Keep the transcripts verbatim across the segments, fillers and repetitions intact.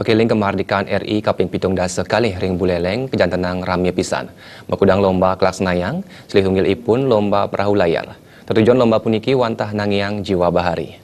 Keling Kemardikan R I kaping pitung dasa kalih ring Buleleng kajantenang ramé pisan. Makudang lomba kelas nayang, silih tunggil ipun lomba perahu layar. Tetujon lomba puniki wantah nangiang jiwa bahari.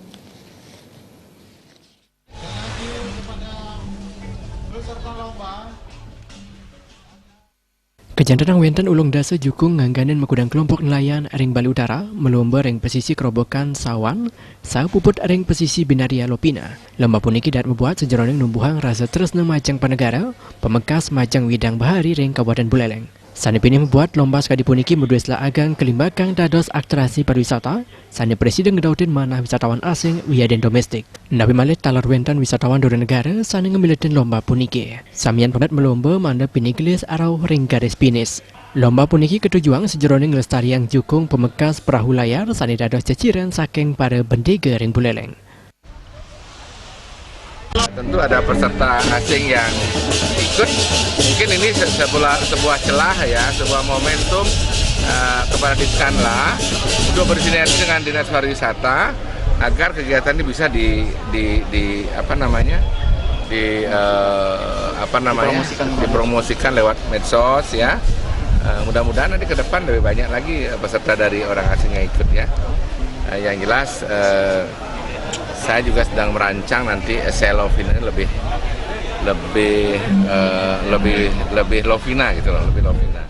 Kajantenang wénten ulung dasa jukung ngangganin makudang kelompok nelayan ring Bali Utara, malomba ring pasisi Kerobokan Sawan, saha puput ring pasisi Binaria Lopina. Lomba puniki dahat mabuat sajeroning numbuhang rasa tresna majeng panegara, pamekas majeng widang bahari ring Kabupaten Buleleng. Sané pinih mabuat lomba sakadi puniki madué selah agang kalimbakang dados atraksi pariwisata, sané prasida ngedautin manah wisatawan asing wiadin domestik. Napi malih taler wénten wisatawan dura negara sané ngamiletin lomba puniki. Samian pamit malomba mangda pinih gelis rauh ring garis pinis. Lomba puniki katujuang sajeroning nglestariang jukung pamekas perahu layar sané dados ceciren saking para bendéga ring Buleleng. Tentu ada peserta asing yang ikut. Mungkin ini se-, sebuah, sebuah celah ya, sebuah momentum, eh, kepada Diskanla untuk bersinergi dengan Dinas Pariwisata agar kegiatan ini bisa di, di, di apa namanya, di, eh, apa namanya, dipromosikan lewat medsos ya. Eh, mudah-mudahan nanti ke depan lebih banyak lagi, eh, peserta dari orang asing yang ikut ya. Eh, yang jelas, eh, saya juga sedang merancang nanti, eh, Sail Lovina ini lebih, lebih, eh, lebih, lebih Lovina gitu loh, lebih Lovina.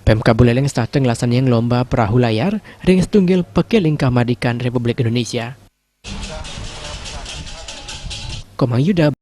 Pemkab Buleleng setata nglaksanaang lomba perahu layar ring setunggil pakeling kamardikan Republik Indonesia. Komang Yuda.